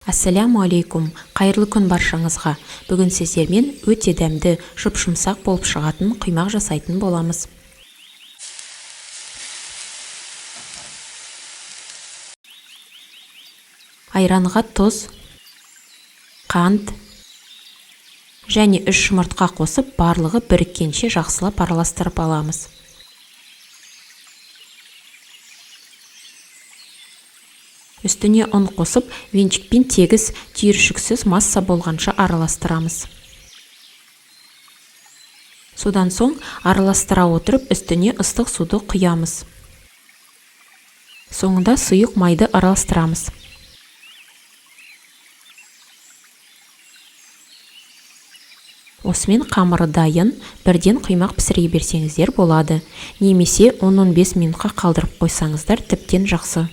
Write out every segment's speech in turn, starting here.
Ассаляму алейкум! Қайырлы күн баршаңызға! Бүгін сіздермен өте дәмді, жұп-жұмсақ болып шығатын құймақ жасайтын боламыз. Айранға тұз, қант және 3 жұмыртқа қосып, барлығы біріккенше жақсылап араластырып аламыз. Үстіне ұн қосып, венчикпен тегіс, түйіршіксіз масса болғанша араластырамыз. Содан соң араластыра отырып, үстіне ыстық суды құямыз. Соңында сұйық майды араластырамыз. Осымен қамыры дайын, бірден құймақ пісіре берсеңіздер болады. Немесе 10-15 минутқа қалдырып қойсаңыздар тіптен жақсы.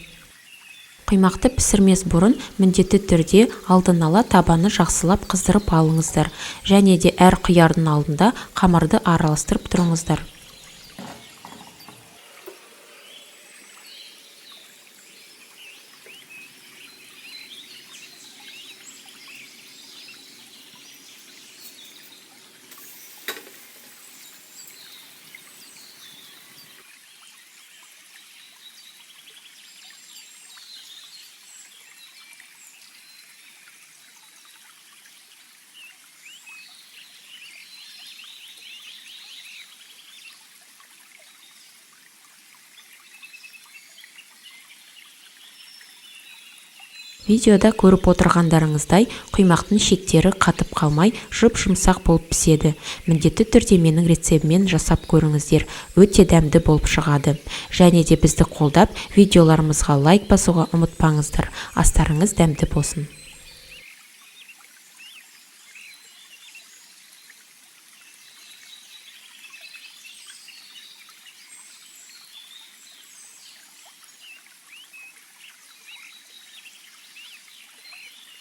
Құймақты пісірмес бұрын міндетті түрде алдын ала табаны жақсылап қыздырып алыңыздар. Және де әр құярдың алдында қамырды араластырып тұрыңыздар. Видеода көріп отырғандарыңыздай, құймақтың шектері қатып қалмай, жұп-жұмсақ болып піседі. Міндетті түрде менің рецептіммен жасап көріңіздер, өте дәмді болып шығады. Және де бізді қолдап, видеоларымызға лайк басуға ұмытпаңыздар. Астарыңыз дәмді болсын.